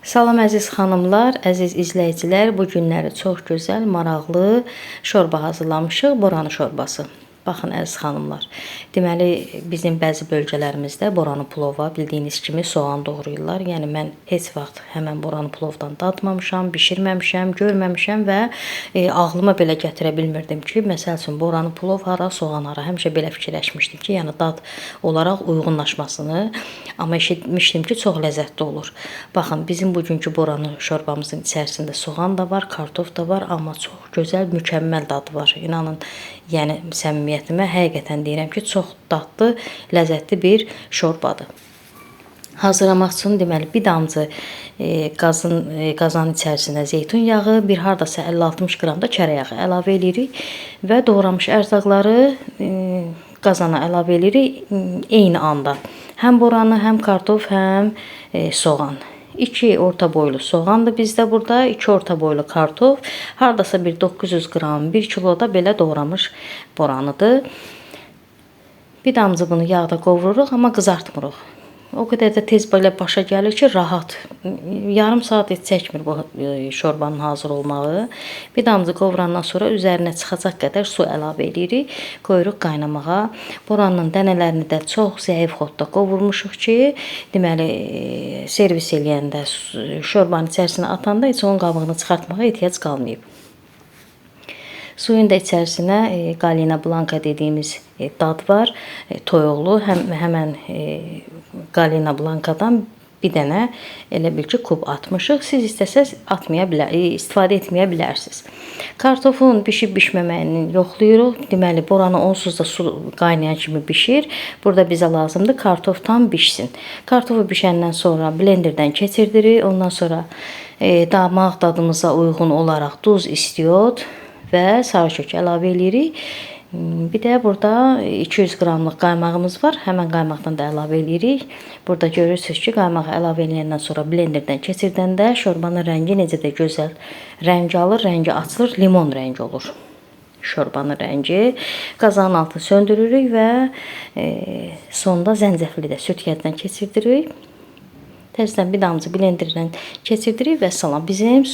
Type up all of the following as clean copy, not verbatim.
Salam əziz xanımlar, əziz izləyicilər. Bu günləri çox gözəl, maraqlı şorba hazırlamışıq. Boranı şorbası. Baxın əziz xanımlar. Deməli bizim bəzi bölgələrimizdə boranı plova bildiyiniz kimi soğan doğrayırlar. Yəni mən heç vaxt həmən boranı plovdan dadmamışam, bişirməmişəm, görməmişəm və ağlıma belə gətirə bilmirdim ki, məsəl üçün boranı plov hara, soğan hara. Həmişə belə fikirləşmişdim ki, yəni dad olaraq uyğunlaşmasını, amma eşitmişdim ki, çox ləzzətli olur. Baxın, bizim bugünkü boranı şorbamızın içərisində soğan da var, kartof da var, amma çox gözəl, mükəmməl dadı var. İnanın, yəni səmimiyyətimə həqiqətən deyirəm ki, çox dadlı, ləzzətli bir şorbadır. Hazırlamaq üçün deməli bir damcı qazanın içərisinə zeytun yağı, bir hardasa 50-60 qram da kərə yağı əlavə eləyirik və doğranmış ərzaqları qazana əlavə eləyirik eyni anda. Həm boranı, həm kartof, həm soğan. 2 orta boylu soğandır bizdə burada, 2 orta boylu kartof, hardasa bir 900 qram, 1 kilo da belə doğramış boranıdır. Bir damcı bunu yağda qovururuq, amma qızartmırıq. O qədər də tez belə başa gəlir ki, rahat. Yarım saat heç çəkmir bu şorbanın hazır olmağı. Bir damcı qovurandan sonra üzərinə çıxacaq qədər su əlavə eləyirik. Qoyuruq qaynamağa. Boranın dənələrini də çox zəif xodda qovurmuşuq ki, deməli servis eləyəndə, şorbanın içərisinə atanda heç onun qabığını çıxartmağa ehtiyac qalmayıb. Suyun da içərisinə Galina Blanka dediyimiz dad var, toyuqlu. Həmən Galina Blankadan bir dənə elə bil ki, kub atmışıq. Siz istəsəz atmaya bilər, istifadə etməyə bilərsiniz. Kartofun bişib bişməməyini yoxlayırıq. Deməli, boranı onsuz da su qaynayan kimi bişir. Burada bizə lazımdır kartof tam bişsin. Kartofu bişəndən sonra blenderdən keçirdirik. Ondan sonra damaq dadımıza uyğun olaraq duz, istiot və sarı kök əlavə eləyirik. Bir də burada 200 qramlıq qaymağımız var. Həmən qaymaqdan da əlavə eləyirik. Burada görürsünüz ki, qaymağı əlavə eləyəndən sonra blenderdən keçirdəndə şorbanın rəngi necə də gözəl rəng alır, rəngi açılır, limon rəngi olur şorbanın rəngi. Qazanın altını söndürürük və sonda zəncəfili də sütkəddən keçirdirik. Təzədən bir damcı blenderdən keçirdirik və salam. Bizim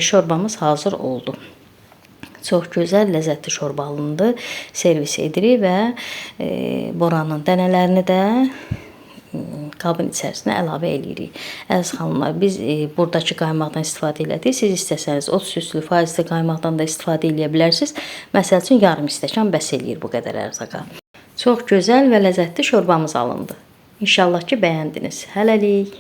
şorbamız hazır oldu. Çox gözəl, ləzzətli şorba alındı. Servis edirik və boranın dənələrini də qabın içərisinə əlavə eləyirik. Əziz xanımlar, biz buradakı qaymaqdan istifadə elədik. Siz istəsəniz ot süslü, faizli qaymaqdan da istifadə eləyə bilərsiniz. Məsəl üçün yarım stəkan bəs eləyir bu qədər ərzaqa. Çox gözəl və ləzzətli şorbamız alındı. İnşallah ki, bəyəndiniz. Hələlik.